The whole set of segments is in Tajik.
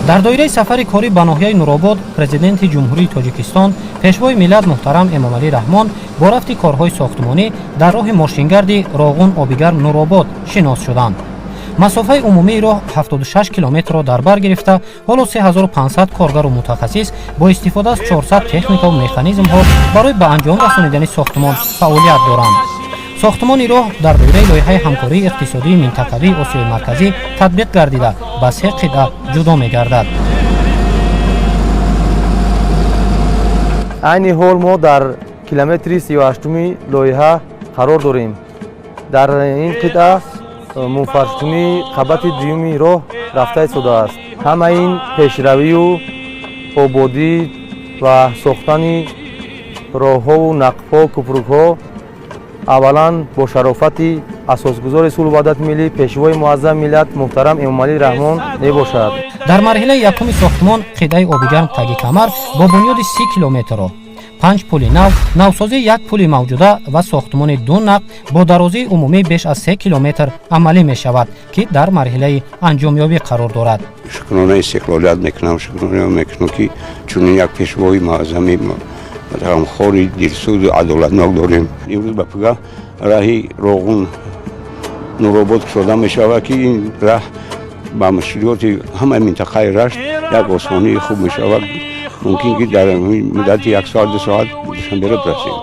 Дар доираи сафари корӣ ба ноҳияи Нуробод Президенти Ҷумҳурии Тоҷикистон, Пешвои миллат муҳтарам Эмомалӣ Раҳмон бо рафти корҳои сохтмонӣ дар роҳи мошингарди Роғун Обигарм Нуробод шинос шуданд. Масофаи умумии роҳ 76 километрро дар бар гирифта, ҳоло 3500 коргару мутахассис бо истифода аз 400 техникаву механизмҳо барои ба анҷом расонидани сохтмон фаъолият доранд. Сохтмони роҳ дар доираи лоиҳаи ҳамкории иқтисодии минтақавии Осиёи Марказӣ татбиқ гардида, ба се қитъа ҷудо мегардад. Айни ҳол мо дар километри 38-уми лоиҳа қарор дорем. Дар ин қитъа мунфаршкунии қабати дуюми роҳ рафта истодааст. Ҳама ин пешравию ободӣ ва сохтани роҳҳову нақбҳо, кӯпрукҳо аввалан бо шарофати асосгузори сулҳу ваҳдати миллӣ, Пешвои муаззами миллат муҳтарам Эмомалӣ Раҳмон мебошад. Дар марҳилаи якуми сохтмон қитъаи Обигарм Таги Камар бо бунёди 30 километр роҳ, панҷ пули нав, навсозии як пули мавҷуда ва сохтмони ду нақб бо дарозии умумӣ беш аз 3 километр амалӣ мешавад, ки дар марҳилаи анҷомёбӣ қарор дорад. Шукронаи истиқлолият мекунам, шукрона мекунам, ки чунин як пешвои муаззами ғамхори дилсӯзу адолатнок дорем. Имрӯз ба пага раҳи Роғун Нуробод кушода мешавад, ки ин раҳ ба мушкилоти ҳамаи минтақаи Рашт як осонии хуб мешавад. Мумкин ки дар муддати як соат, 2 соат Душанберо бирасем.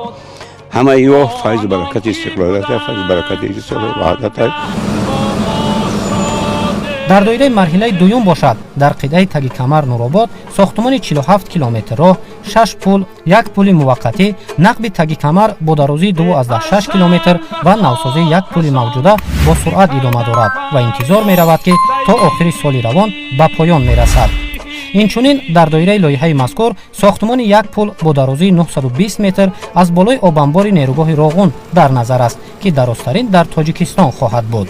Ҳамаи ё файзу баракати истиқлолият, файзу баракати ваҳдат. Дар доираи марҳилаи дуюм бошад, дар қитъаи Таги Камар Нуробод сохтмони 47 километр роҳ, шаш пул, як пули муваққатӣ, нақби Таги Камар бо дарозии 2,6 километр ва навсозии як пули мавҷуда бо суръат идома дорад ва интизор меравад, ки то охири соли равон ба поён мерасад. Инчунин дар доираи лоиҳаи мазкур сохтмони як пул бо дарозии 920 метр аз болои обанбори нерӯгоҳи Роғун дар назар аст, ки дарозтарин дар Тоҷикистон хоҳад буд.